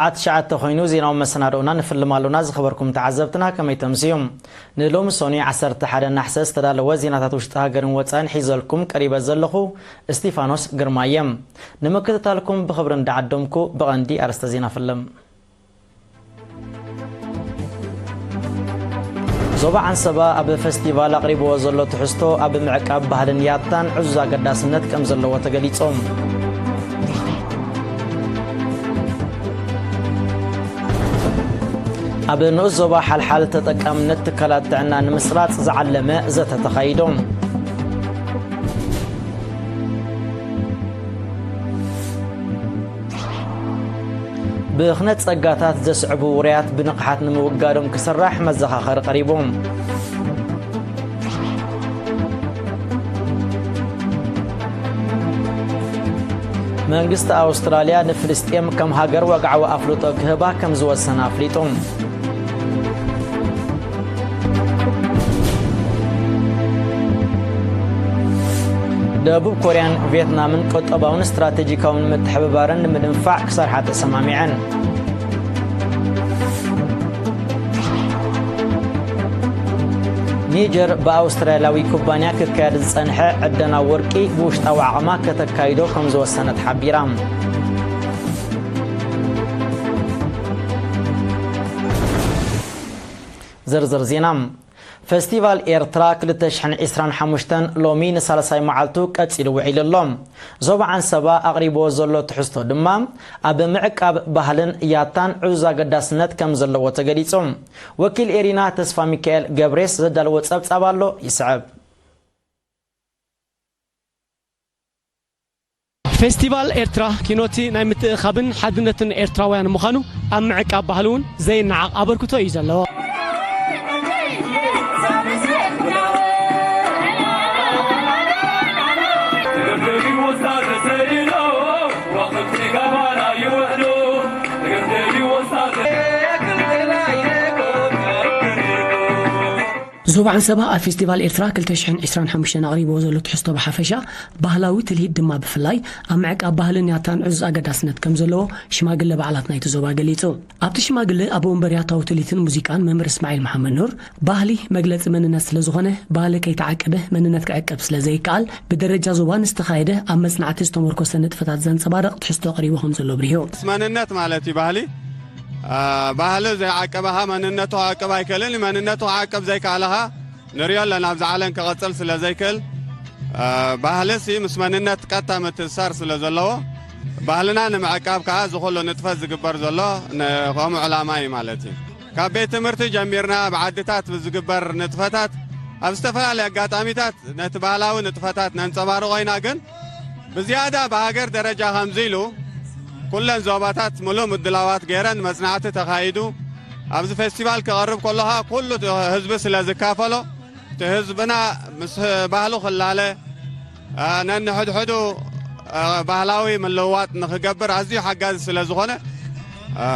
ሰዓት ትሽዓተ ኮይኑ ዜናዊ መሰናድኦና ንፍልም ኣሎና። ዝኸበርኩም ተዓዘብትና ከመይ ተምስዩ? ንሎሚ ሰኑይ ዓሰርተ ሓደ ናሕሰ ዝተዳለወ ዜናታት ውሽጢ ሃገርን ወጻኢን ሒዘልኩም ቀሪበ ዘለኹ እስቲፋኖስ ግርማ እየ። ንምክትታልኩም ብኽብሪ እንዳዓደምኩ ብቐንዲ ኣርእስተ ዜና ፍልም። ዞባ ዓንሰባ ኣብ ፈስቲቫል ኣቕሪብዎ ዘሎ ትሕዝቶ ኣብ ምዕቃብ ባህልን ያታን ዕዙዝ ኣገዳስነት ከም ዘለዎ ተገሊጹ። ኣብ ንኡስ ዞባ ሓልሓል ተጠቃምነት ትካላት ጥዕና ንምስራጽ ዝዓለመ ዘተ ተኻይዱ። ብኽነት ጸጋታት ዘስዕቡ ውርያት ብንቕሓት ንምውጋዶም ክስራሕ መዘኻኸሪ ቀሪቡ። መንግስቲ ኣውስትራልያ ንፍልስጤም ከም ሃገር ወግዓዊ ኣፍልጦ ክህባ ከም ዝወሰነ ኣፍሊጡ። ደቡብ ኮርያን ቪየትናምን ቁጠባውን ስትራቴጂካውን ምትሕብባርን ንምድንፋዕ ክሰርሓ ተሰማሚዐን። ኒጀር ብኣውስትራልያዊ ኩባንያ ክካየድ ዝጸንሐ ዕደና ወርቂ ብውሽጣዊ ዓቕማ ከተካይዶ ከም ዝወሰነት ሓቢራ። ዝርዝር ዜና። ፈስቲቫል ኤርትራ ክልተ ሽሕን ዕስራን ሓሙሽተን ሎሚ ንሳልሳይ መዓልቱ ቀጺሉ ውዒሉ ኣሎ። ዞባ ዓንሰባ ኣቕሪብዎ ዘሎ ትሕዝቶ ድማ ኣብ ምዕቃብ ባህልን ያታን ዕዙዝ ኣገዳስነት ከም ዘለዎ ተገሊጹ። ወኪል ኤሪና ተስፋ ሚካኤል ገብሬስ ዘዳለዎ ጸብጻብ ኣሎ፣ ይስዕብ። ፌስቲቫል ኤርትራ ኪኖቲ ናይ ምትእኻብን ሓድነትን ኤርትራውያን ምዃኑ፣ ኣብ ምዕቃብ ባህሊ እውን ዘይነዓቕ ኣበርክቶ እዩ ዘለዎ። ዞባ ዓንሰባ ኣብ ፌስቲቫል ኤርትራ ክልተ ሽሕን ዕስራን ሓሙሽተን ኣቕሪብዎ ዘሎ ትሕዝቶ ብሓፈሻ፣ ባህላዊ ትልሂት ድማ ብፍላይ፣ ኣብ ምዕቃብ ባህልን ያታን ዕዙዝ ኣገዳስነት ከም ዘለዎ ሽማግለ በዓላት ናይቲ ዞባ ገሊጹ። ኣብቲ ሽማግለ ኣቦ ወንበር ያታዊ ትልሂትን ሙዚቃን መምህር እስማዒል መሓመድ ኑር፣ ባህሊ መግለጺ መንነት ስለ ዝኾነ፣ ባህሊ ከይተዓቀበ መንነት ክዕቀብ ስለ ዘይከኣል፣ ብደረጃ ዞባ ንዝተኻየደ ኣብ መጽናዕቲ ዝተመርኮሰ ንጥፈታት ዘንጸባርቕ ትሕዝቶ ቀሪቡ ከም ዘሎ ኣብሪሁ። መንነት ማለት እዩ ባህሊ። አ፣ ባህሊ ዘይዓቀበኻ መንነቱ ክዕቅብ ኣይክእልን። መንነቱ ክዕቅብ ዘይከኣለ ኸኣ ንሪኦ ኣለና፣ ኣብዚ ዓለም ክቕጽል ስለ ዘይክእል። አ፣ ባህልሲ ምስ መንነት ቀጥታ ምትእስሳር ስለ ዘለዎ፣ ባህልና ንምዕቃብ ከኣ እዚ ኩሉ ንጥፈት ዝግበር ዘሎ ን-፣ ከምኡ ዕላማ እዩ ማለት እዩ። ካብ ቤት ትምህርቲ ጀሚርና፣ ኣብ ዓድታት ብዝግበር ንጥፈታት፣ ኣብ ዝተፈላለየ ኣጋጣሚታት ነቲ ባህላዊ ንጥፈታት ነንጸባርቖ ኢና። ግን ብዝያዳ ብሃገር ደረጃ ከምዚ ኢሉ ኩለን ዞባታት ምሉእ ምድላዋት ገይረን መጽናዕቲ ተኻይዱ ኣብዚ ፌስቲቫል ክቐርብ ከሎ ኸኣ ኩሉ ህዝቢ ስለ ዝካፈሎ፣ እቲ ህዝብና ምስ ባህሉ ክላለ፣ አ፣ ነንሕድሕዱ፣ አ፣ ባህላዊ ምልውዋጥ ንኽገብር ኣዝዩ ሓጋዚ ስለ ዝኾነ፣ አ፣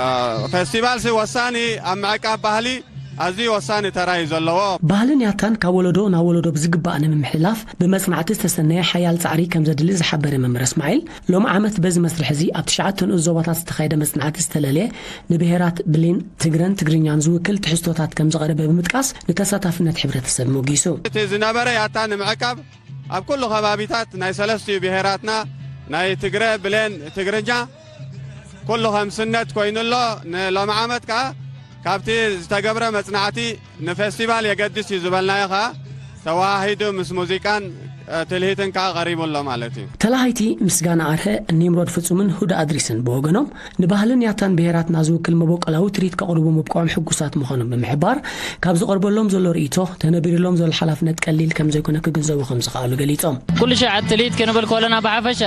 ፌስቲቫልሲ ወሳኒ ኣብ ምዕቃብ ባህሊ ኣዝዩ ወሳኒ ተራ እዩ ዘለዎ። ባህልን ያታን ካብ ወለዶ ናብ ወለዶ ብዝግባእ ንምምሕልላፍ ብመጽናዕቲ ዝተሰነየ ሓያል ጻዕሪ ከም ዘድሊ ዝሓበረ መምህር እስማዒል፣ ሎሚ ዓመት በዚ መስርሕ እዚ ኣብ ትሽዓተ ንኡስ ዞባታት ዝተኻየደ መጽናዕቲ ዝተለለየ ንብሄራት ብሌን፣ ትግረን ትግርኛን ዝውክል ትሕዝቶታት ከም ዝቐረበ ብምጥቃስ ንተሳታፍነት ሕብረተሰብ ሞጊሱ። እቲ ዝነበረ ያታ ንምዕቃብ ኣብ ኩሉ ከባቢታት ናይ ሰለስቲኡ ብሄራትና ናይ ትግረ፣ ብሌን፣ ትግርኛ ኩሉ ከም ስነት ኮይኑ ኣሎ። ንሎሚ ዓመት ከኣ ካብቲ ዝተገብረ መጽናዕቲ ንፌስቲቫል የገድስ እዩ ዝበልናዮ ከኣ ተወሃሂዱ ምስ ሙዚቃን፣ እ፣ ትልሂትን ከኣ ቀሪቡ ኣሎ ማለት እዩ። ተላሃይቲ ምስጋና ኣርሀ፣ ኒምሮድ ፍጹምን ሁዳ ኣድሪስን ብወገኖም፣ ንባህልን ያታን ብሄራትና ዝውክል መበቆላዊ ትርኢት ከቕርቡ ምብቅዖም ሕጉሳት ምዃኖም ብምሕባር፣ ካብ ዝቐርበሎም ዘሎ ርእይቶ፣ ተነቢርሎም ዘሎ ሓላፍነት ቀሊል ከም ዘይኮነ ክግንዘቡ ከም ዝኸኣሉ ገሊጾም። ኩሉ ሻዕ ትልሂት ክንብል ከለና ብሓፈሻ፣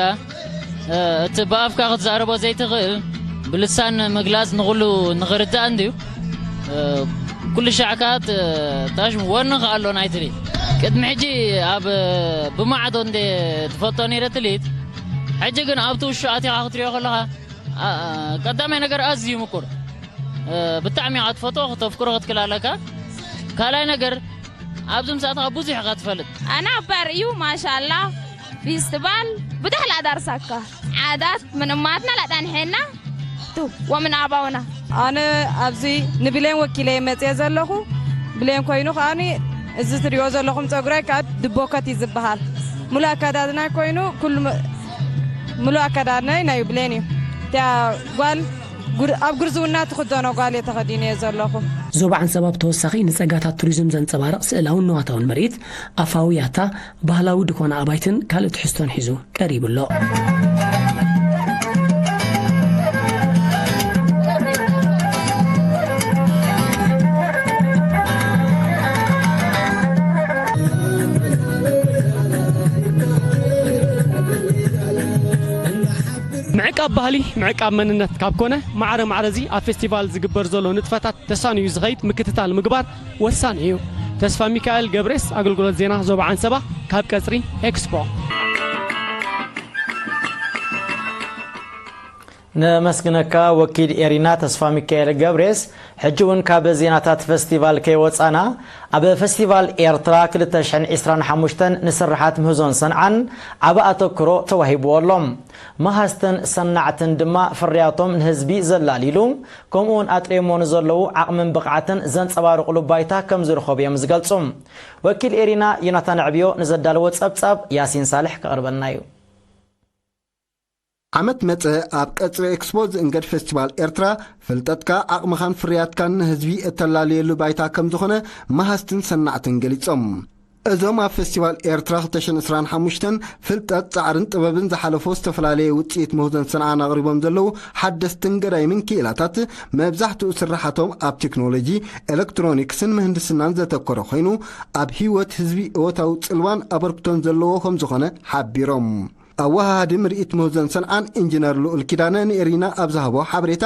እ፣ እቲ ብኣፍካ ክትዛረቦ ዘይትኽእል፣ ብልሳን ምግላጽ ንኹሉ ንኽርዳእ እንድዩ። እ፣ ኩሉ ሻዕ ከኣ ት-፣ ታሽ ወኒ ከኣ ኣሎ ናይ ትልሂት። ቅድሚ ሕጂ ኣብ፣ ብማዕዶ እንደ ትፈቶ ነይረ ትልሂት። ሕጂ ግን ኣብቲ ውሽጡ ኣቲኻ ክትሪኦ ከለኻ፣ ኣ-፣ ቀዳማይ ነገር ኣዝዩ ምቁር። እ፣ ብጣዕሚ ኢኻ ትፈትዎ፣ ክተፍቅሮ ክትክእል ኣለካ። ካልኣይ ነገር፣ ኣብዚ ምስ ኣተኻ ብዙሕ ኢኻ ትፈልጥ። ኣና ኣባር እዩ፣ ማሻላ ፊስትባል ብዳሕ ላዳርሳካ ዓዳት ምንማትና ላጣንሐና ومن آباؤنا. ኣነ ኣብዚ ንብሌን ወኪለ መፅየ ዘለኹ። ብሌን ኮይኑ ከዓኒ እዚ ትሪኦ ዘለኹም ፀጉረይ ካብ ድቦከት እዩ ዝበሃል። ሙሉእ ኣከዳድናይ ኮይኑ ኩሉ መ- ሙሉእ ኣከዳድናይ ናይ ብሌን እዩ። እቲኣ ጓል ጉር- ኣብ ጉርዝውና ትኽደኖ ጓል እየ ተኸዲነዮ ዘለኹ። ዞባ ዓንሰባ ብተወሳኺ ንጸጋታት ቱሪዝም ዘንጸባርቕ ስእላውን ንዋታውን ምርኢት፣ ኣፋዊ ያታ፣ ባህላዊ ድኾና ኣባይትን ካልእ ትሕዝቶን ሒዙ ቀሪቡ ኣሎ። ምዕቃብ ባህሊ፣ ምዕቃብ መንነት ካብ ኮነ፣ ማዕረ ማዕረ እዚ ኣብ ፌስቲቫል ዝግበር ዘሎ ንጥፈታት ተሳንዩ ዝኸይድ ምክትታል ምግባር ወሳኒ እዩ። ተስፋ ሚካኤል ገብሬስ፣ ኣገልግሎት ዜና ዞባ ዓንሰባ፣ ካብ ቀጽሪ ኤክስፖ። ነመስግነካ ወኪል ኤሪና ተስፋ ሚካኤል ገብሬስ። ሕጂ እውን ካብ ዜናታት ፈስቲቫል ከይወጻና፣ ኣብ ፈስቲቫል ኤርትራ ክልተ ሽሕን ዕስራን ሓሙሽተን ንስርሓት ምህዞን ሰንዓን ዓቢ ኣተኩሮ ተዋሂብዎ ኣሎ። መሃዝትን ሰናዕትን ድማ ፍርያቶም ንህዝቢ ዘላልይሉ፣ ከምኡውን ኣጥርዮሞ ንዘለዉ ዓቕምን ብቕዓትን ዘንጸባርቑሉ ባይታ ከም ዝረኸቡ እዮም ዝገልጹ። ወኪል ኤሪና ዮናታን ዕብዮ ንዘዳለዎ ጸብጻብ ያሲን ሳልሕ ከቕርበልና እዩ። ዓመት መጸ ኣብ ቀጽሪ ኤክስፖ ዝእንገድ ፈስቲቫል ኤርትራ፣ ፍልጠትካ፣ ዓቕምኻን ፍርያትካን ንህዝቢ እተላልየሉ ባይታ ከም ዝኾነ መሃዝትን ሰናዕትን ገሊጾም። እዞም ኣብ ፈስቲቫል ኤርትራ ክልተ ሽሕን ዕስራን ሓሙሽተን ፍልጠት፣ ጻዕርን ጥበብን ዝሓለፎ ዝተፈላለየ ውጽኢት ምህዞን ሰንዓን ኣቕሪቦም ዘለዉ ሓደስትን ገዳይምን ክኢላታት፣ መብዛሕትኡ ስርሓቶም ኣብ ቴክኖሎጂ፣ ኤሌክትሮኒክስን ምህንድስናን ዘተኮረ ኮይኑ፣ ኣብ ህይወት ህዝቢ እወታዊ ጽልዋን ኣበርክቶን ዘለዎ ከም ዝኾነ ሓቢሮም። ኣወሃሃዲ ምርኢት ምህዞን ሰንዓን ኢንጂነር ልኡል ኪዳነ ንኤሪና ኣብ ዝሃቦ ሓበሬታ፣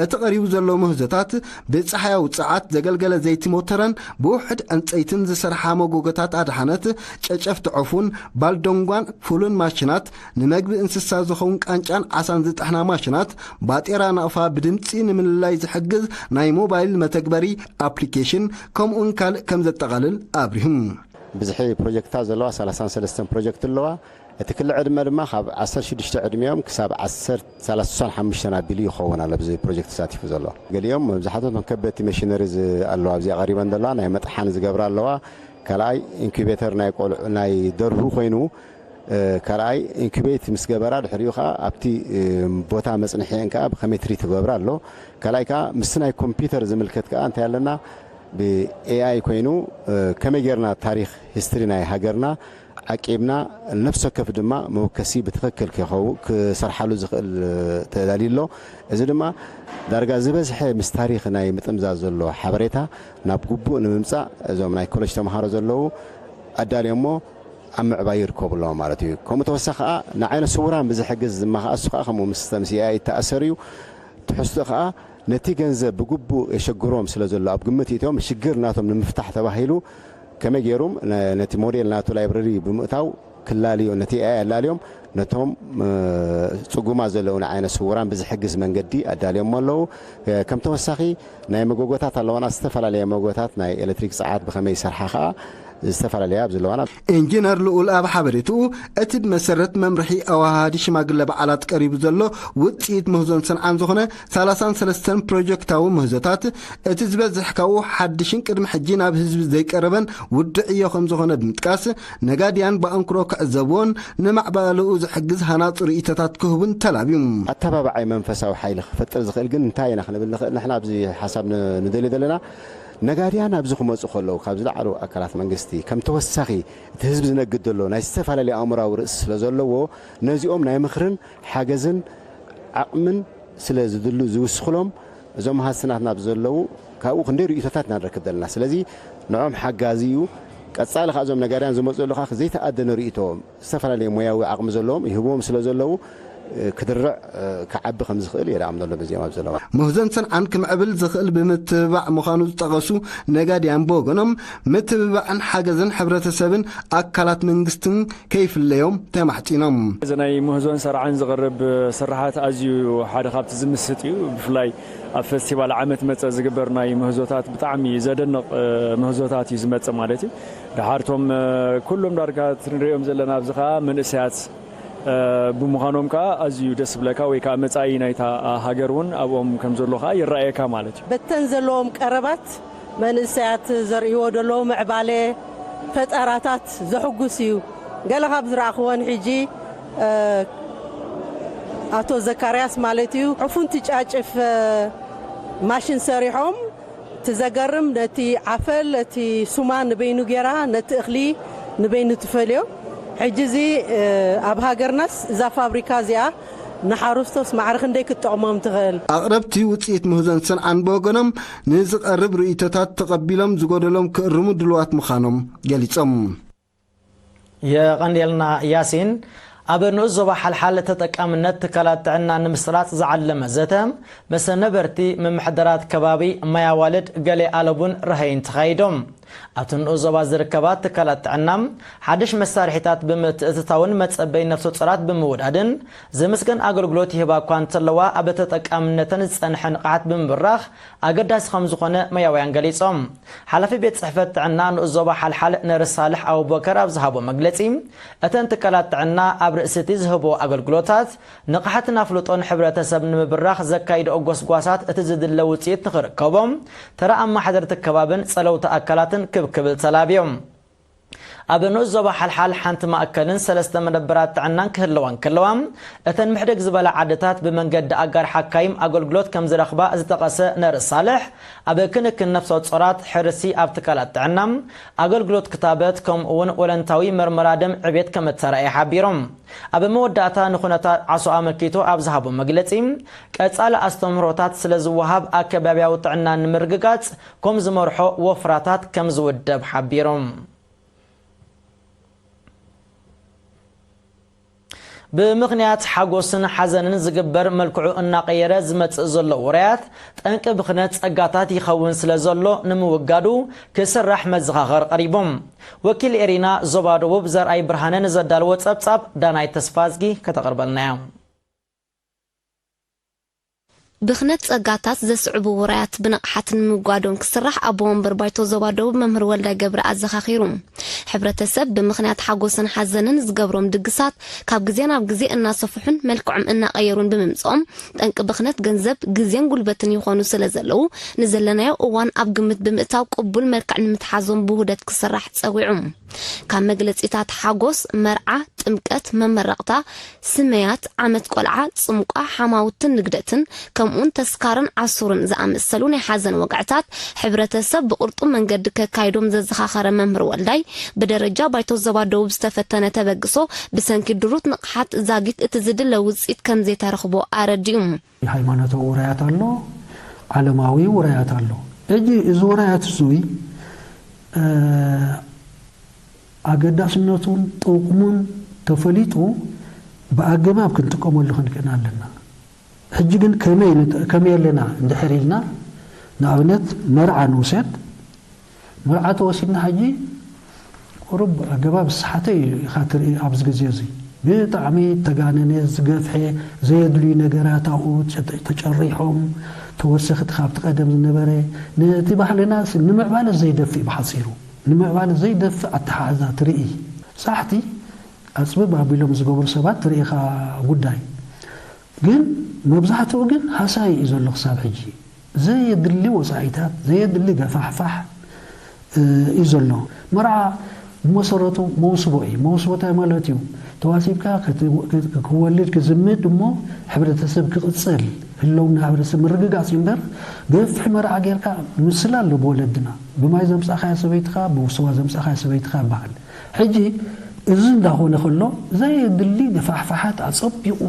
እቲ ቀሪቡ ዘሎ ምህዞታት ብጸሓያዊ ጸዓት ዘገልገለ ዘይቲ ሞተረን ብውሑድ ዕንጸይትን ዝሰርሓ መጎጎታት ኣድሓነት፣ ጨጨፍቲ ዑፉን ባልደንጓን ፉልን ማሽናት፣ ንመግቢ እንስሳ ዝኸውን ቃንጫን ዓሳን ዝጥሕና ማሽናት፣ ባጤራ ናቕፋ ብድምጺ ንምልላይ ዝሕግዝ ናይ ሞባይል መተግበሪ ኣፕሊኬሽን፣ ከምኡውን ካልእ ከም ዘጠቓልል ኣብሪሁ። ብዝሒ ፕሮጀክትታት ዘለዋ ሰላሳን ሰለስተን ፕሮጀክት ኣለዋ። እቲ ክሊ ዕድመ ድማ ካብ ዓሰርተ ሽዱሽተ ዕድሚኦም ክሳብ ዓሰርተ ሰላሳ ሓሙሽተ ኣቢሉ ይኸውን ኣሎ ብዚ ፕሮጀክት ተሳቲፉ ዘሎ። ገሊኦም መብዛሕትኦም ከበድቲ መሽነሪ ኣለዋ ኣብዚ ቀሪበን ዘለዋ ናይ መጥሓን ዝገብራ ኣለዋ። ካልኣይ ኢንኩቤተር ናይ ቆልዑ ናይ ደርሁ ኮይኑ ካልኣይ ኢንኩቤት ምስ ገበራ ድሕሪኡ ከዓ ኣብቲ ቦታ መፅንሒአን ከዓ ብከመይ ትሪት ትገብራ ኣሎ። ካልኣይ ከዓ ምስ ናይ ኮምፒውተር ዝምልከት ከዓ እንታይ ኣለና ብ ኤኣይ ኮይኑ ከመይ ጌርና ታሪኽ ሂስትሪ ናይ ሃገርና ዓቂብና ነፍሲ ወከፍ ድማ መወከሲ ብትኽክል ክኸውን ክሰርሓሉ ዝኽእል ተዳልዩ ኣሎ። እዚ ድማ ዳርጋ ዝበዝሐ ምስ ታሪኽ ናይ ምጥምዛዝ ዘሎ ሓበሬታ ናብ ግቡእ ንምምፃእ እዞም ናይ ኮለጅ ተምሃሮ ዘለዉ ኣዳልዮሞ ኣብ ምዕባይ ይርከቡ ኣለዉ ማለት እዩ። ከምኡ ተወሳኺ ከዓ ንዓይነ ስውራን ብዝሕግዝ ድማ ከዓ እሱ ከዓ ከምኡ ምስ ምስ ኤኣይ ይተኣሰር እዩ። ትሕዝቶ ከዓ ነቲ ገንዘብ ብግቡእ የሸግሮም ስለ ዘሎ ኣብ ግምት ይእትዮም ሽግር ናቶም ንምፍታሕ ተባሂሉ ከመይ ገይሩም ነቲ ሞዴል ናቱ ላይብረሪ ብምእታው ክላልዮ ነቲ ኤኣይ ኣላልዮም ነቶም ፅጉማት ዘለዉ ንዓይነ ስውራን ብዝሕግዝ መንገዲ ኣዳልዮሞ ኣለዉ። ከም ተወሳኺ ናይ መጎጎታት ኣለዋና ዝተፈላለየ መጎታት ናይ ኤሌክትሪክ ፀዓት ብኸመይ ይሰርሓ ከዓ ዝተፈላለያ ኣብ ዘለዋና። ኢንጂነር ልኡል ኣብ ሓበሬትኡ፣ እቲ ብመሰረት መምርሒ ኣወሃሃዲ ሽማግለ በዓላት ቀሪቡ ዘሎ ውፅኢት ምህዞን ሰንዓን ዝኾነ ሰላሳን ሰለስተን ፕሮጀክታዊ ምህዞታት፣ እቲ ዝበዝሕ ካብኡ ሓድሽን ቅድሚ ሕጂ ናብ ህዝቢ ዘይቀረበን ውዱዕ ዕዮ ከም ዝኾነ ብምጥቃስ፣ ነጋድያን ብኣንክሮ ክዕዘብዎን ንማዕበሊኡ ዝሕግዝ ሃናፂ ርእይቶታት ክህቡን ተላብዩ። ኣተባባዓይ መንፈሳዊ ሓይሊ ክፈጥር ዝኽእል ግን እንታይ ኢና ክንብል ንኽእል? ንሕና ኣብዚ ሓሳብ ንደልዮ ዘለና ነጋድያን ኣብዚ ክመፁ ከለዉ ካብ ዝለዓሉ ኣካላት መንግስቲ ከም ተወሳኺ እቲ ህዝቢ ዝነግድ ዘሎ ናይ ዝተፈላለዩ ኣእምራዊ ርእሲ ስለ ዘለዎ ነዚኦም ናይ ምኽርን ሓገዝን ዓቕምን ስለ ዝድሉ ዝውስኽሎም እዞም መሃዝቲ ናትና ኣብዚ ዘለዉ ካብኡ ክንደይ ርእይቶታት ኢና ንረክብ ዘለና። ስለዚ ንዖም ሓጋዚ እዩ። ቀጻሊ ከዓ እዞም ነጋድያን ዝመፁ ዘለዉ ከዓ ዘይተኣደነ ርእይቶ ዝተፈላለየ ሞያዊ ዓቕሚ ዘለዎም ይህብዎም ስለ ዘለዉ ክድርዕ ክዓቢ ከም ዝኽእል እየ ዝኣምን ዘሎ በዚኦም ኣብ ዘለዋ። ምህዞን ሰንዓን ክምዕብል ዝኽእል ብምትብባዕ ምዃኑ ዝጠቐሱ ነጋድያን ብወገኖም ምትብባዕን ሓገዝን ሕብረተሰብን ኣካላት መንግስትን ከይፍለዮም ተማሕጺኖም። እዚ ናይ ምህዞን ሰርዓን ዝቐርብ ስርሓት ኣዝዩ ሓደ ካብቲ ዝምስጥ እዩ። ብፍላይ ኣብ ፈስቲቫል ዓመት መጸ ዝግበር ናይ ምህዞታት ብጣዕሚ ዘደንቕ ምህዞታት እዩ ዝመጽእ ማለት እዩ። ደሓርቶም ኩሎም ዳርጋ ንሪኦም ዘለና ኣብዚ ከዓ መንእሰያት ብምዃኖም ከዓ ኣዝዩ ደስ ዝብለካ ወይ ከዓ መጻኢ ናይታ ሃገር እውን ኣብኦም ከም ዘሎ ከዓ ይረኣየካ ማለት እዩ። በተን ዘለዎም ቀረባት መንእሰያት ዘርእይዎ ዘለዉ ምዕባለ ፈጠራታት ዘሕጉስ እዩ። ገለ ካብ ዝረኣኽወን ሕጂ ኣቶ ዘካርያስ ማለት እዩ ዕፉን ትጫጭፍ ማሽን ሰሪሖም ትዘገርም ነቲ ዓፈል እቲ ሱማ ንበይኑ ጌራ ነቲ እኽሊ ንበይኑ ትፈልዮ። ሕጂ እዚ ኣብ ሃገርናስ እዛ ፋብሪካ እዚኣ ንሓረስቶስ ማዕረ ክንደይ ክትጠቕሞም ትኽእል? ኣቕረብቲ ውፅኢት ምህዞን ሰንዓን ብወገኖም ንዝቐርብ ርእይቶታት ተቐቢሎም ዝጎደሎም ክእርሙ ድልዋት ምዃኖም ገሊፆም። የቐንየልና ያሲን። ኣብ ንኡስ ዞባ ሓልሓል ተጠቃምነት ትካላት ጥዕና ንምስራፅ ዝዓለመ ዘተ ምስ ነበርቲ ምምሕዳራት ከባቢ ማይ ኣዋልድ ገሌ ኣለቡን ራህይን ተኻይዶም። ኣብቲ ንኡስ ዞባ ዝርከባ ትካላት ጥዕና ሓድሽ መሳርሒታት ብምትእትታውን መፀበይ ነፍሰ ጡራት ብምውዳድን ዝምስገን ኣገልግሎት ይህባ እኳ እንተለዋ ኣብ ተጠቃምነተን ዝፀንሐ ንቕሓት ብምብራኽ ኣገዳሲ ከም ዝኾነ መያውያን ገሊፆም። ሓላፊ ቤት ፅሕፈት ጥዕና ንኡስ ዞባ ሓልሓል ነርስ ሳልሕ ኣቡበከር ኣብ ዝሃቦ መግለፂ እተን ትካላት ጥዕና ኣብ ርእሲ እቲ ዝህቦ ኣገልግሎታት ንቕሓትን ኣፍልጦን ሕብረተሰብ ንምብራኽ ዘካይድኦ ጎስጓሳት እቲ ዝድለ ውፅኢት ንኽርከቦም ተራ ኣመሓደርቲ ከባብን ፀለውቲ ኣካላትን ክብ ክብል ተላብዮም። ኣብ ንኡስ ዞባ ሓልሓል ሓንቲ ማእከልን ሰለስተ መደበራት ጥዕናን ክህልዋ እንከለዋ እተን ምሕደግ ዝበላ ዓድታት ብመንገዲ ኣጋር ሓካይም ኣገልግሎት ከም ዝረኽባ ዝጠቐሰ ነርስ ሳልሕ ኣብ ክንክን ነፍሰ ጾራት ሕርሲ ኣብ ትካላት ጥዕና ኣገልግሎት ክታበት ከምኡ እውን ወለንታዊ መርመራ ደም ዕቤት ከም እተራእየ ሓቢሮም። ኣብ መወዳእታ ንኩነታት ዓሶ ኣመልኪቱ ኣብ ዝሃቦ መግለጺ ቀጻሊ ኣስተምህሮታት ስለ ዝወሃብ ኣከባብያዊ ጥዕና ንምርግጋጽ ከም ዝመርሖ ወፍራታት ከም ዝውደብ ሓቢሮም። ብምኽንያት ሓጎስን ሓዘንን ዝግበር መልክዑ እናቐየረ ዝመጽእ ዘሎ ውራያት ጠንቂ ብኽነት ጸጋታት ይኸውን ስለ ዘሎ ንምውጋዱ ክስራሕ መዘኻኸር ቀሪቦም። ወኪል ኤሪና ዞባ ደቡብ ዘርኣይ ብርሃነ ንዘዳለዎ ጸብጻብ ዳናይ ተስፋዝጊ ከተቕርበልና እያ። ብኽነት ጸጋታት ዘስዕቡ ውራያት ብንቕሓት ንምውጋዶም ክስራሕ ኣቦ ወንበር ባይቶ ዞባ ደቡብ መምህር ወልዳይ ገብረ ኣዘኻኺሩ። ሕብረተሰብ ብምኽንያት ሓጎስን ሓዘንን ዝገብሮም ድግሳት ካብ ግዜ ናብ ግዜ እናሰፍሑን መልክዖም እናቐየሩን ብምምጽኦም ጠንቂ ብኽነት ገንዘብ፣ ግዜን ጉልበትን ይኾኑ ስለ ዘለዉ ንዘለናዮ እዋን ኣብ ግምት ብምእታው ቅቡል መልክዕ ንምትሓዞም ብውህደት ክስራሕ ጸዊዑ። ካብ መግለጺታት ሓጎስ፣ መርዓ፣ ጥምቀት፣ መመረቕታ፣ ስመያት፣ ዓመት ቆልዓ፣ ጽምቋ፣ ሓማውትን ንግደትን፣ ከምኡውን ተስካርን ዓሱርን ዝኣመሰሉ ናይ ሓዘን ወግዕታት ሕብረተሰብ ብቕርጡም መንገዲ ከካይዶም ዘዘኻኸረ መምህር ወልዳይ፣ ብደረጃ ባይቶ ዞባ ደቡብ ዝተፈተነ ተበግሶ ብሰንኪ ድሩት ንቕሓት ዛጊት እቲ ዝድለ ውጽኢት ከምዘይተረኽቦ ኣረዲኡ። ሃይማኖታዊ ውራያት ኣሎ፣ ዓለማዊ ውራያት ኣሎ። ሕጂ እዚ ውራያት እዙይ ኣገዳስነቱን ጥቕሙን ተፈሊጡ ብኣገባብ ክንጥቀመሉ ክንክእል ኣለና። ሕጂ ግን ከመይ ንጠ- ከመይ ኣለና እንድሕር ኢልና ንኣብነት መርዓ ንውሰድ። መርዓ ተወሲድና ሕጂ ቁሩብ ኣገባብ ዝሰሓተ እዩ ኢኻ ትርኢ ኣብዚ ግዜ እዚ። ብጣዕሚ ተጋነነ፣ ዝገፍሐ፣ ዘየድልዩ ነገራት ኣብኡ ተጨሪሖም፣ ተወሰኽቲ ካብቲ ቀደም ዝነበረ፣ ነቲ ባህልና ንምዕባለ ዘይደፍእ ብሓፂሩ፣ ንምዕባለ ዘይደፍእ ኣተሓሕዛ ትርኢ። ጻሕቲ ኣፅብብ ኣቢሎም ዝገብሩ ሰባት ትርኢ ኢኻ ጉዳይ። ግን መብዛሕትኡ ግን ሃሳይ እዩ ዘሎ ክሳብ ሕጂ። ዘየድሊ ወፃኢታት፣ ዘየድሊ ገፋሕፋሕ እዩ ዘሎ። መርዓ ብመሰረቱ መውስቦ እዩ። መውስቦ እንታይ ማለት እዩ? ተዋሲብካ ክወልድ ክዝምድ እሞ ሕብረተሰብ ክቕፅል ህለውና ሕብረተሰብ ምርግጋፅ እዩ እምበር ገፍሕ መርዓ ጌርካ ምስላ ኣሎ ብወለድና። ብማይ ዘምፃኻያ ሰበይትኻ፣ ብስዋ ዘምፃኻያ ሰበይትኻ ይበሃል። ሕጂ እዚ እንዳኾነ ከሎ ዘየድሊ ገፋሕፋሓት ኣፀቢቑ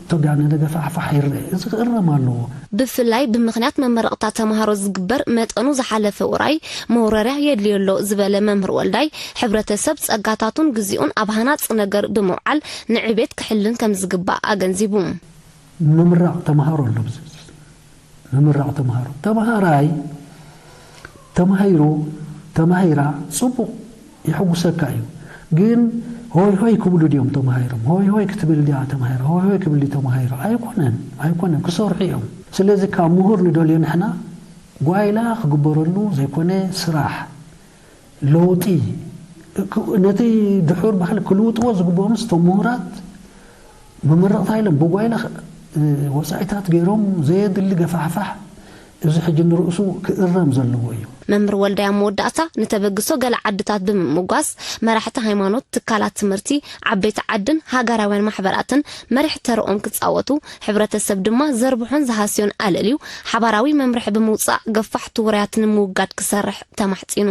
ተጋነነ ገፋሕፋሕ ይረአ። እዚ ክእረም ኣለዎ። ብፍላይ ብምኽንያት መመረቕታ ተምሃሮ ዝግበር መጠኑ ዝሓለፈ ውራይ መውረርያ የድልዮ ኣሎ ዝበለ መምህር ወልዳይ፣ ሕብረተሰብ ጸጋታቱን ግዚኡን ኣብ ሃናጺ ነገር ብምውዓል ንዕቤት ክሕልን ከምዝግባእ ኣገንዚቡ። ምምራቕ ተምሃሮ ኣሎ። ምምራቕ ተምሃሮ ተምሃራይ ተማሂሩ ተማሂራ ጽቡቕ የሐጉሰካ እዩ። ግን ሆይ ሆይ ክብሉ ድዮም ተማሂሮም? ሆይ ሆይ ክትብል ድያ ተማሂራ? ሆይ ሆይ ክብል ድዩ ተማሂሩ? ኣይኮነን፣ ኣይኮነን፣ ክሰርሑ እዮም። ስለዚ ካብ ምሁር ንደልዮ ንሕና ጓይላ ክግበረሉ ዘይኮነ ስራሕ፣ ለውጢ፣ ነቲ ድሑር ባህሊ ክልውጥዎ ዝግብኦምስ እቶም ምሁራት መመረቕታ ኢሎም ብጓይላ ወፃኢታት ገይሮም ዘየድሊ ገፋሕፋሕ፣ እዚ ሕጂ ንርእሱ ክእረም ዘለዎ እዩ። መምህር ወልዳይ ኣብ መወዳእታ፣ ንተበግሶ ገለ ዓድታት ብምምጓስ፣ መራሕቲ ሃይማኖት፣ ትካላት ትምህርቲ፣ ዓበይቲ ዓድን ሃገራውያን ማሕበራትን መሪሕ ተርኦም ክጻወቱ፣ ሕብረተሰብ ድማ ዘርብሖን ዝሃስዮን ኣለልዩ ሓባራዊ መምርሒ ብምውጻእ ገፋሕቲ ውራያት ንምውጋድ ክሰርሕ ተማሕጺኑ።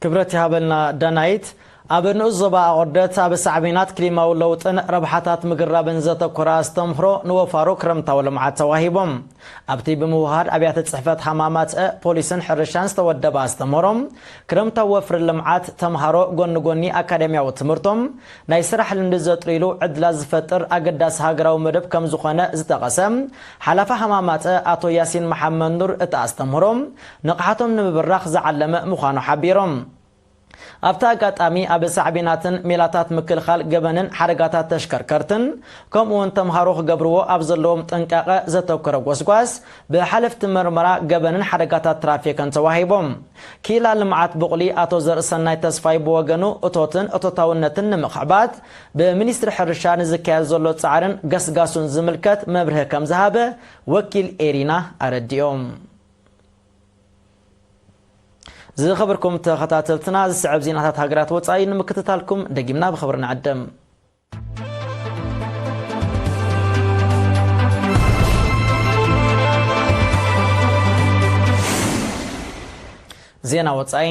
ክብረት ይሃበልና ዳናይት። ኣብ ንኡስ ዞባ ኣቑርደት ኣብ ሳዕቤናት ክሊማዊ ለውጥን ረብሓታት ምግራብን ዘተኮረ ኣስተምህሮ ንወፋሩ ክረምታዊ ልምዓት ተዋሂቦም። ኣብቲ ብምውሃድ ኣብያተ ጽሕፈት ሃማማት፣ ፖሊስን ሕርሻን ዝተወደበ ኣስተምህሮ፣ ክረምታዊ ወፍሪ ልምዓት ተምሃሮ ጎኒ ጎኒ ኣካዳሚያዊ ትምህርቶም ናይ ስራሕ ልምዲ ዘጥርይሉ ዕድላት ዝፈጥር ኣገዳሲ ሃገራዊ መደብ ከም ዝኾነ ዝጠቐሰ ሓላፊ ሃማማት ኣቶ ያሲን መሓመድ ኑር፣ እቲ ኣስተምህሮ ንቕሓቶም ንምብራኽ ዝዓለመ ምዃኑ ሓቢሮም። ኣብቲ ኣጋጣሚ ኣብ ሳዕቤናትን ሜላታት ምክልኻል ገበንን ሓደጋታት ተሽከርከርትን ከምኡ እውን ተምሃሮ ክገብርዎ ኣብ ዘለዎም ጥንቃቐ ዘተኮረ ጎስጓስ ብሓለፍቲ መርመራ ገበንን ሓደጋታት ትራፊክን ተዋሂቦም። ክኢላ ልምዓት ቡቕሊ ኣቶ ዘርእሰናይ ተስፋይ ብወገኑ እቶትን እቶታውነትን ንምኽዕባት ብሚኒስትሪ ሕርሻ ንዝካየድ ዘሎ ጻዕርን ገስጋሱን ዝምልከት መብርሂ ከም ዝሃበ ወኪል ኤሪና ኣረዲኦም። ዝኸበርኩም ተኸታተልትና፣ ዝስዕብ ዜናታት ሃገራት ወጻኢ ንምክትታልኩም ደጊምና ብኽብሪ ንዕድም። ዜና ወጻኢ።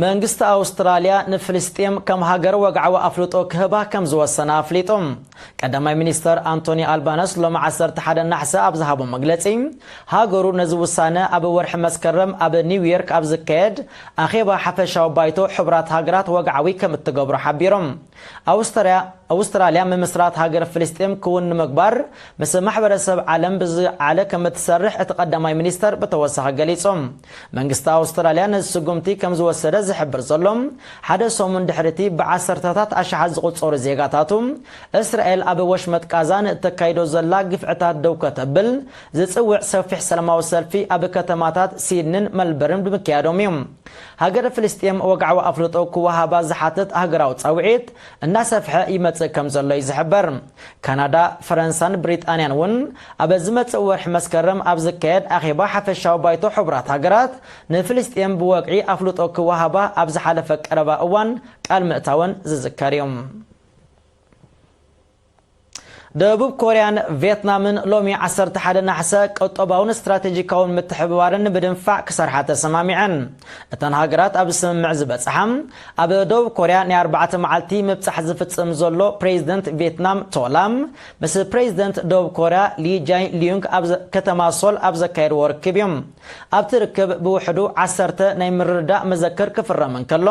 መንግስቲ ኣውስትራልያ ንፍልስጤም ከም ሃገር ወግዓዊ ኣፍልጦ ክህባ ከም ዝወሰነ ኣፍሊጡ። ቀዳማይ ሚኒስተር ኣንቶኒ ኣልባነስ ሎሚ ዓሰርተ ሓደ ናሕሰ ኣብ ዝሃቦ መግለጺ፣ ሃገሩ ነዚ ውሳነ ኣብ ወርሒ መስከረም ኣብ ኒውዮርክ ኣብ ዝካየድ ኣኼባ ሓፈሻዊ ባይቶ ሕቡራት ሃገራት ወግዓዊ ከም እትገብሮ ሓቢሮም። ኣውስትራያ ኣውስትራልያ ምምስራት ሃገር ፍልስጤም ክውን ንምግባር ምስ ማሕበረሰብ ዓለም ብዝዓለ ከም እትሰርሕ እቲ ቀዳማይ ሚኒስተር ብተወሳኺ ገሊጾም። መንግስቲ ኣውስትራልያ ነዚ ስጉምቲ ከም ዝወሰደ ዝሕብር ዘሎ ሓደ ሰሙን ድሕሪቲ ብዓሰርተታት ኣሽሓት ዝቑጸሩ ዜጋታቱ እስራኤል ኣብ ወሽመጥ ቃዛ ንእተካይዶ ዘላ ግፍዕታት ደው ከተብል ዝጽውዕ ሰፊሕ ሰላማዊ ሰልፊ ኣብ ከተማታት ሲድኒን መልበርን ብምክያዶም እዩ። ሃገረ ፍልስጤም ወግዓዊ ኣፍልጦ ክወሃባ ዝሓትት ሃገራዊ ጻውዒት እናሰፍሐ ይመጽእ ከም ዘሎ እዩ ዝሕበር። ካናዳ፣ ፈረንሳን ብሪጣንያን እውን ኣብ ዝመጽእ ወርሒ መስከረም ኣብ ዝካየድ ኣኼባ ሓፈሻዊ ባይቶ ሕቡራት ሃገራት ንፍልስጤም ብወግዒ ኣፍልጦ ክወሃባ ኣብ ዝሓለፈ ቀረባ እዋን ቃል ምእታወን ዝዝከር እዩ። ደቡብ ኮርያን ቬትናምን ሎሚ ዓሰርተ ሓደ ናሕሰ ቁጠባውን ስትራቴጂካውን ምትሕብባርን ንምድንፋዕ ክሰርሓ ተሰማሚዐን። እተን ሃገራት ኣብ ስምምዕ ዝበጽሓ ኣብ ደቡብ ኮርያ ናይ ኣርባዕተ መዓልቲ ምብጻሕ ዝፍጽም ዘሎ ፕሬዚደንት ቬትናም ቶላም ምስ ፕሬዚደንት ደቡብ ኮርያ ሊ ጃይ ሊዩንግ ኣብ ከተማ ሶል ኣብ ዘካየድዎ ርክብ እዮም። ኣብቲ ርክብ ብውሕዱ ዓሰርተ ናይ ምርድዳእ መዘክር ክፍረም እንከሎ፣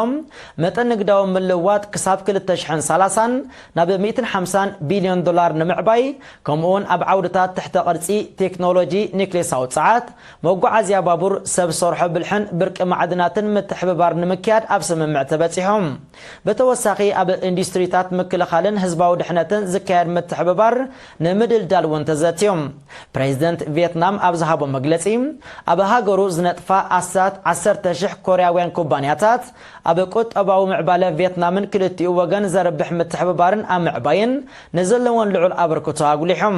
መጠን ንግዳዊ ምልውዋጥ ክሳብ ክልተ ሽሕን ሰላሳን ናብ ሚእትን ሓምሳን ቢልዮን ዶላር ንምዕባይ፣ ከምኡውን ኣብ ዓውድታት ትሕተ ቅርጺ፣ ቴክኖሎጂ፣ ኒክሌሳዊ ጸዓት፣ መጓዓዝያ ባቡር፣ ሰብ ሰርሖ ብልሕን ብርቂ ማዕድናትን ምትሕብባር ንምክያድ ኣብ ስምምዕ ተበጺሖም። ብተወሳኺ ኣብ ኢንዱስትሪታት ምክልኻልን ህዝባዊ ድሕነትን ዝካየድ ምትሕብባር ንምድልዳል እውን ተዘትዮም። ፕሬዚደንት ቪየትናም ኣብ ዝሃቦ መግለጺ፣ ኣብ ሃገሩ ዝነጥፋ ኣስታት ዓሰርተ ሽሕ ኮርያውያን ኩባንያታት ኣብ ቁጠባዊ ምዕባለ ቪየትናምን ክልቲኡ ወገን ዘርብሕ ምትሕብባርን ኣብ ምዕባይን ንዘለወን ልዑል ኣበርክቶ ኣጉሊሖም።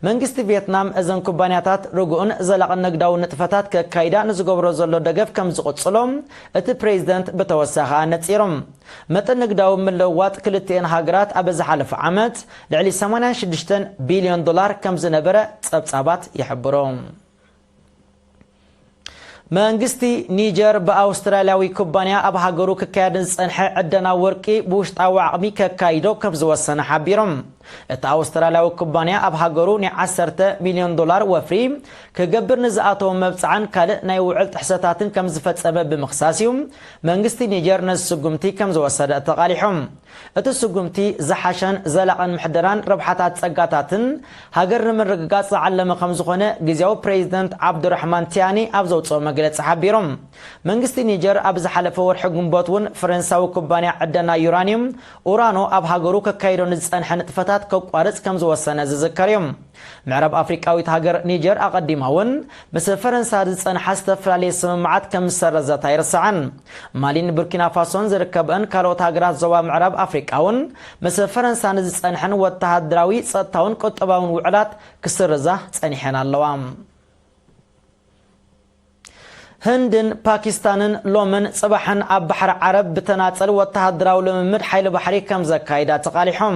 መንግስቲ ቪየትናም እዘን ኩባንያታት ርጉእን ዘላቕን ንግዳዊ ንጥፈታት ከካይዳ ንዝገብሮ ዘሎ ደገፍ ከም ዝቕጽሎ እቲ ፕሬዚደንት ብተወሳኺ ኣነጺሮም። መጠን ንግዳዊ ምልውዋጥ ክልቲኤን ሃገራት ኣብ ዝሓለፈ ዓመት ልዕሊ ሰማንያን ሽዱሽተን ቢልዮን ዶላር ከም ዝነበረ ጸብጻባት ይሕብሩ። መንግስቲ ኒጀር ብኣውስትራልያዊ ኩባንያ ኣብ ሃገሩ ክካየድ ዝጸንሐ ዕደና ወርቂ ብውሽጣዊ ዓቕሚ ከካይዶ ከም ዝወሰነ ሓቢሮም። እቲ ኣውስትራልያዊ ኩባንያ ኣብ ሃገሩ ናይ ዓሰርተ ሚልዮን ዶላር ወፍሪ ክገብር ንዝኣተዎ መብጽዓን ካልእ ናይ ውዕል ጥሕሰታትን ከም ዝፈጸመ ብምኽሳስ እዩ መንግስቲ ኒጀር ነዚ ስጉምቲ ከም ዝወሰደ ተቓሊሖም። እቲ ስጉምቲ ዝሓሸን ዘላቕን ምሕደራን ረብሓታት ጸጋታትን ሃገር ንምርግጋጽ ዝዓለመ ከም ዝኾነ ግዝያዊ ፕሬዚደንት ዓብዱራሕማን ቲያኒ ኣብ ዘውጽኦ መግለጺ ሓቢሮም። መንግስቲ ኒጀር ኣብ ዝሓለፈ ወርሒ ግንቦት እውን ፈረንሳዊ ኩባንያ ዕደና ዩራኒየም ኡራኖ ኣብ ሃገሩ ከካይዶ ንዝጸንሐ ንጥፈታት ከቋርጽ ከም ዝወሰነ ዝዝከር እዩ። ምዕራብ ኣፍሪቃዊት ሃገር ኒጀር ኣቐዲማ እውን ምስ ፈረንሳ ዝጸንሓ ዝተፈላለየ ስምምዓት ከም ዝሰረዘት ኣይርሳዕን። ማሊን ቡርኪና ፋሶን ዝርከበን ካልኦት ሃገራት ዞባ ምዕራብ ኣፍሪቃ እውን ምስ ፈረንሳ ንዝጸንሐን ወተሃደራዊ፣ ጸጥታውን ቁጠባውን ውዕላት ክስርዛ ጸኒሐን ኣለዋ። ህንድን ፓኪስታንን ሎምን ጽባሕን ኣብ ባሕሪ ዓረብ ብተናጸል ወተሃደራዊ ልምምድ ሓይሊ ባሕሪ ከም ዘካይዳ ተቓሊሖም።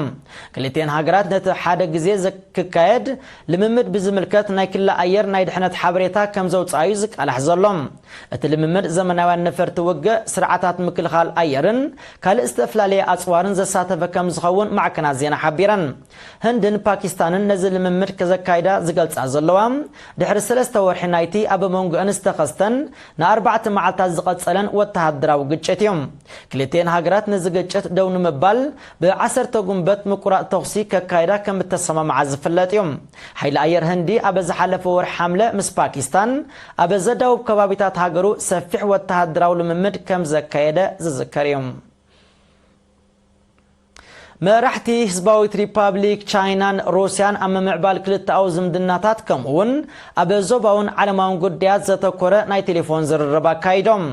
ክልቲኤን ሃገራት ነቲ ሓደ ግዜ ዘ- ክካየድ ልምምድ ብዝምልከት ናይ ክሊ ኣየር ናይ ድሕነት ሓበሬታ ከም ዘውጽኣዩ ዝቃላሕ ዘሎ። እቲ ልምምድ ዘመናውያን ነፈርቲ ውግእ፣ ስርዓታት ምክልኻል ኣየርን ካልእ ዝተፈላለየ ኣጽዋርን ዘሳተፈ ከም ዝኸውን ማዕከናት ዜና ሓቢረን። ህንድን ፓኪስታንን ነዚ ልምምድ ከዘካይዳ ዝገልጻ ዘለዋ ድሕሪ ሰለስተ ወርሒ ናይቲ ኣብ መንጎአን ዝተኸስተን ንኣርባዕተ መዓልታት ዝቐጸለን ወተሃደራዊ ግጭት እዩ። ክልቲኤን ሃገራት ነዚ ግጭት ደው ንምባል ብዓሰርተ ጉንበት ምቁራጽ ተኹሲ ከካይዳ ከም እተሰማምዓ ዝፍለጥ እዩ። ሓይሊ ኣየር ህንዲ ኣብ ዝሓለፈ ወርሒ ሓምለ ምስ ፓኪስታን ኣብ ዘዳውብ ከባቢታት ሃገሩ ሰፊሕ ወተሃደራዊ ልምምድ ከም ዘካየደ ዝዝከር እዩ። መራሕቲ ህዝባዊት ሪፓብሊክ ቻይናን ሩስያን ኣብ ምምዕባል ክልተኣዊ ዝምድናታት ከምኡ እውን ኣብ ዞባውን ዓለማውን ጉዳያት ዘተኮረ ናይ ቴሌፎን ዝርርብ ኣካይዶም።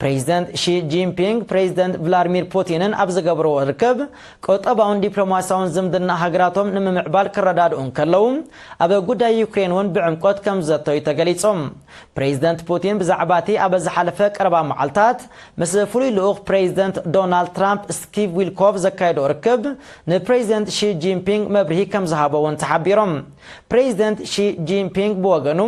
ፕሬዚደንት ሺ ጂንፒንግ ፕሬዚደንት ቭላድሚር ፑቲንን ኣብ ዝገብርዎ ርክብ፣ ቁጠባውን ዲፕሎማሲያውን ዝምድና ሃገራቶም ንምምዕባል ክረዳድኡ እንከለዉ፣ ኣብ ጉዳይ ዩክሬን እውን ብዕምቆት ከም ዝዘተዩ ተገሊጹ። ፕሬዚደንት ፑቲን ብዛዕባ እቲ ኣብ ዝሓለፈ ቀረባ መዓልታት ምስ ፍሉይ ልኡኽ ፕሬዚደንት ዶናልድ ትራምፕ ስቲቭ ዊትኮፍ ዘካየዶ ርክብ ንፕሬዚደንት ሺ ጂንፒንግ መብርሂ ከም ዝሃቦ እውን ተሓቢሮም። ፕሬዚደንት ሺ ጂንፒንግ ብወገኑ፣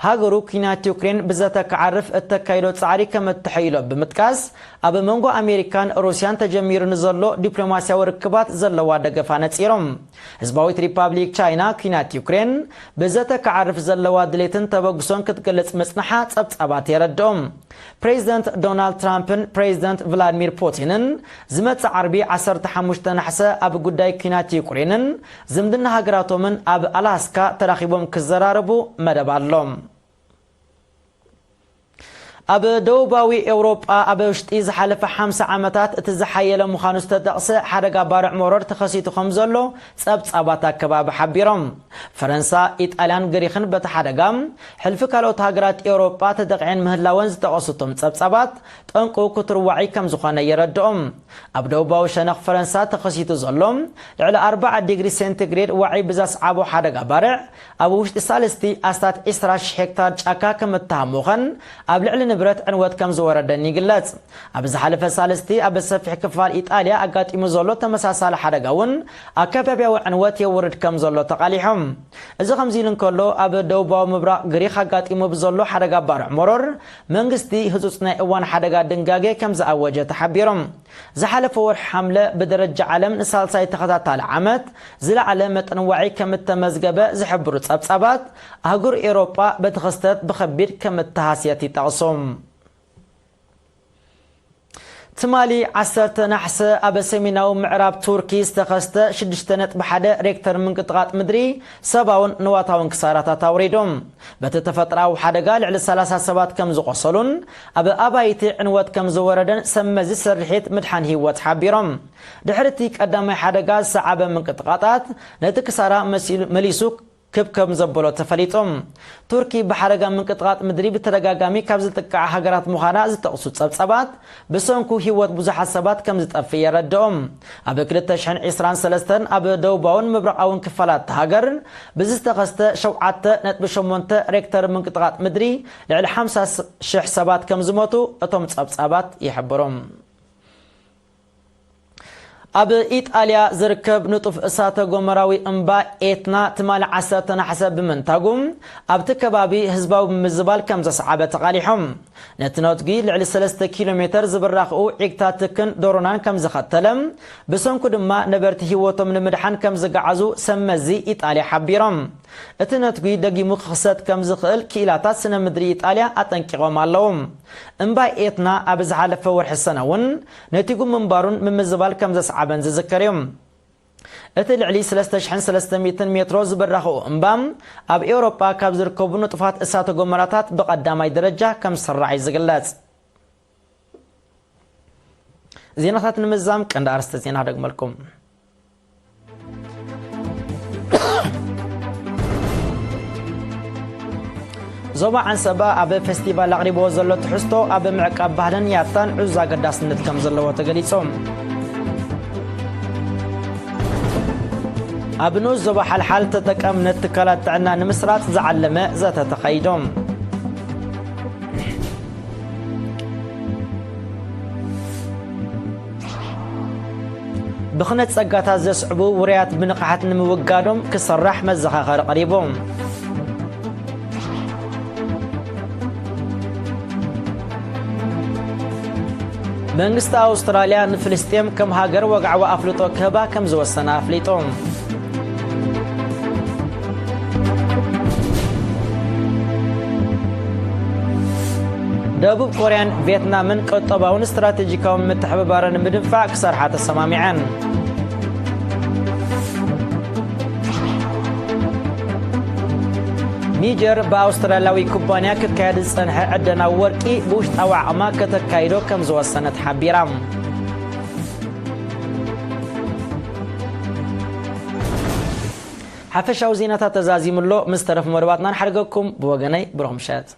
ሃገሩ ኲናት ዩክሬን ብዘተ ክዓርፍ እተካይዶ ጻዕሪ ከም እተሐይሎ ብምጥቃስ፣ ኣብ መንጎ ኣሜሪካን ሩስያን ተጀሚሩ ንዘሎ ዲፕሎማስያዊ ርክባት ዘለዋ ደገፍ ኣነጺሮም። ህዝባዊት ሪፓብሊክ ቻይና ኲናት ዩክሬን ብዘተ ክዓርፍ ዘለዋ ድሌትን ተበግሶን ክትገልጽ ምጽንሓ ጸብጻባት የረድኦም። ፕሬዚደንት ዶናልድ ትራምፕን ፕሬዚደንት ቭላድሚር ፑቲንን ዝመጽእ ዓርቢ ዓሰርተ ሓሙሽተ ነሓሰ ኣብ ጉዳይ ኲናት ዩክሬንን ዝምድና ሃገራቶምን ኣብ ኣላስካ ተራኺቦም ክዘራረቡ መደብ ኣሎ። ኣብ ደቡባዊ ኤውሮጳ ኣብ ውሽጢ ዝሓለፈ ሓምሳ ዓመታት እቲ ዝሓየለ ምዃኑ ዝተጠቕሰ ሓደጋ ባርዕ መሮር ተኸሲቱ ከም ዘሎ ጸብጻባት ኣከባቢ ሓቢሮም። ፈረንሳ፣ ኢጣልያን ግሪኽን በቲ ሓደጋ ሕልፊ ካልኦት ሃገራት ኤውሮጳ ተጠቒዐን ምህላወን ዝጠቐሱ እቶም ጸብጻባት፣ ጠንቁ ክትርዋዒ ከም ዝኾነ የረድኦም። ኣብ ደቡባዊ ሸነኽ ፈረንሳ ተኸሲቱ ዘሎ ልዕሊ ኣርባዓ ዲግሪ ሴንቲግሬድ ዋዒ ብዘስዓቦ ሓደጋ ባርዕ፣ ኣብ ውሽጢ ሳልስቲ ኣስታት ዕስራ ሽሕ ሄክታር ጫካ ከም እተሃሞኸን ኣብ ልዕሊ ንብረት ዕንወት ከም ዝወረደን ይግለጽ። ኣብ ዝሓለፈ ሳልስቲ ኣብ ሰፊሕ ክፋል ኢጣልያ ኣጋጢሙ ዘሎ ተመሳሳሊ ሓደጋ እውን ኣከባብያዊ ዕንወት የውርድ ከም ዘሎ ተቓሊሖም። እዚ ከምዚ ኢሉ እንከሎ፣ ኣብ ደቡባዊ ምብራቕ ግሪኽ ኣጋጢሙ ብዘሎ ሓደጋ ባርዕ መሮር መንግስቲ ህጹጽ ናይ እዋን ሓደጋ ድንጋጌ ከም ዝኣወጀ ተሓቢሮም። ዝሓለፈ ወርሒ ሓምለ ብደረጃ ዓለም ንሳልሳይ ተኸታታሊ ዓመት ዝለዓለ መጠን ዋዒ ከም እተመዝገበ ዝሕብሩ ጸብጻባት፣ ኣህጉር ኤውሮጳ በቲ ክስተት ብኸቢድ ከም እተሃስየት ይጠቕሱ። ትማሊ ዓሰርተ ነሓሰ ኣብ ሰሜናዊ ምዕራብ ቱርኪ ዝተኸስተ ሽዱሽተ ነጥቢ ሓደ ሬክተር ምንቅጥቓጥ ምድሪ ሰብኣውን ንዋታውን ክሳራታት ኣውሪዱ። በቲ ተፈጥሮኣዊ ሓደጋ ልዕሊ ሰላሳ ሰባት ከም ዝቖሰሉን ኣብ ኣባይቲ ዕንወት ከም ዝወረደን ሰብ መዚ ስርሒት ምድሓን ህይወት ሓቢሮም። ድሕሪ እቲ ቀዳማይ ሓደጋ ዝሰዓበ ምንቅጥቓጣት ነቲ ክሳራ መሲሉ-፣ መሊሱ ክብ ከም ዘበሎ ተፈሊጡ። ቱርኪ ብሓደጋ ምንቅጥቓጥ ምድሪ ብተደጋጋሚ ካብ ዝጥቅዓ ሃገራት ምዃና ዝጠቕሱ ጸብጻባት፣ ብሰንኩ ህይወት ብዙሓት ሰባት ከም ዝጠፍእ የረድኦም። ኣብ ክልተ ሽሕን ዕስራን ሰለስተን ኣብ ደቡባውን ምብራቓውን ክፋላት እታ ሃገር ብዝተኸስተ ሸውዓተ ነጥቢ ሸሞንተ ሬክተር ምንቅጥቓጥ ምድሪ ልዕሊ ሓምሳ ሽሕ ሰባት ከም ዝሞቱ እቶም ጸብጻባት ይሕብሩ። ኣብ ኢጣልያ ዝርከብ ንጡፍ እሳተ ጎመራዊ እምባ ኤትና ትማሊ ዓሰርተ ነሓሰ ብምንታጉ፣ ኣብቲ ከባቢ ህዝባዊ ምምዝባል ከም ዘስዓበ ተቓሊሖም። ነቲ ነትጒ ልዕሊ ሰለስተ ኪሎ ሜተር ዝብራኽኡ ዒግታት ትክን ዶሮናን ከም ዘኸተለ፣ ብሰንኩ ድማ ነበርቲ ህይወቶም ንምድሓን ከም ዝገዓዙ ሰብ መዚ ኢጣልያ ሓቢሮም። እቲ ነትጒ ደጊሙ ክኽሰት ከም ዝኽእል ክኢላታት ስነ ምድሪ ኢጣልያ ኣጠንቂቖም ኣለዉ። እምባ ኤትና ኣብ ዝሓለፈ ወርሒ ሰነ እውን ነቲጉ ምንባሩን ምምዝባል ከም ዘስዓበን ዝዝከር እዩ። እቲ ልዕሊ ሰለስተ ሽሕን ሰለስተ ሚእትን ሜትሮ ዝበራኽኡ እምባ፣ ኣብ ኤውሮጳ ካብ ዝርከቡ ንጡፋት እሳተ ጎመራታት ብቐዳማይ ደረጃ ከም ዝስራዕ እዩ ዝግለጽ። ዜናታት ንምዛም ቀንዲ ኣርእስተ ዜና ደግመልኩም። ዞባ ዓንሰባ ኣብ ፌስቲቫል ኣቕሪብዎ ዘሎ ትሕዝቶ ኣብ ምዕቃብ ባህልን ያታን ዕዙዝ ኣገዳስነት ከም ዘለዎ ተገሊጹ። ኣብ ንኡስ ዞባ ሓልሓል ተጠቀምነት ትካላት ጥዕና ንምስራጽ ዝዓለመ ዘተ ተኻይዱ። ብኽነት ጸጋታት ዘስዕቡ ውርያት ብንቕሓት ንምውጋዶም ክሰራሕ መዘኻኸሪ ቀሪቡ። መንግስቲ ኣውስትራልያ ንፍልስጤም ከም ሃገር ወግዓዊ ኣፍልጦ ክህባ ከም ዝወሰነ ኣፍሊጡ። ደቡብ ኮርያን ቪየትናምን ቁጠባውን ስትራቴጂካውን ምትሕብባረን ንምድንፋዕ ክሰርሓ ተሰማሚዐን። ኒጀር ብኣውስትራልያዊ ኩባንያ ክካየድ ዝጸንሐ ዕደና ወርቂ ብውሽጣዊ ዓቕማ ከተካይዶ ከም ዝወሰነት ሓቢራ። ሓፈሻዊ ዜናታት ተዛዚሙ ኣሎ። ምስ ተረፍ መደባትና ንሓድገኩም። ብወገነይ ብሩኽ ምሸት።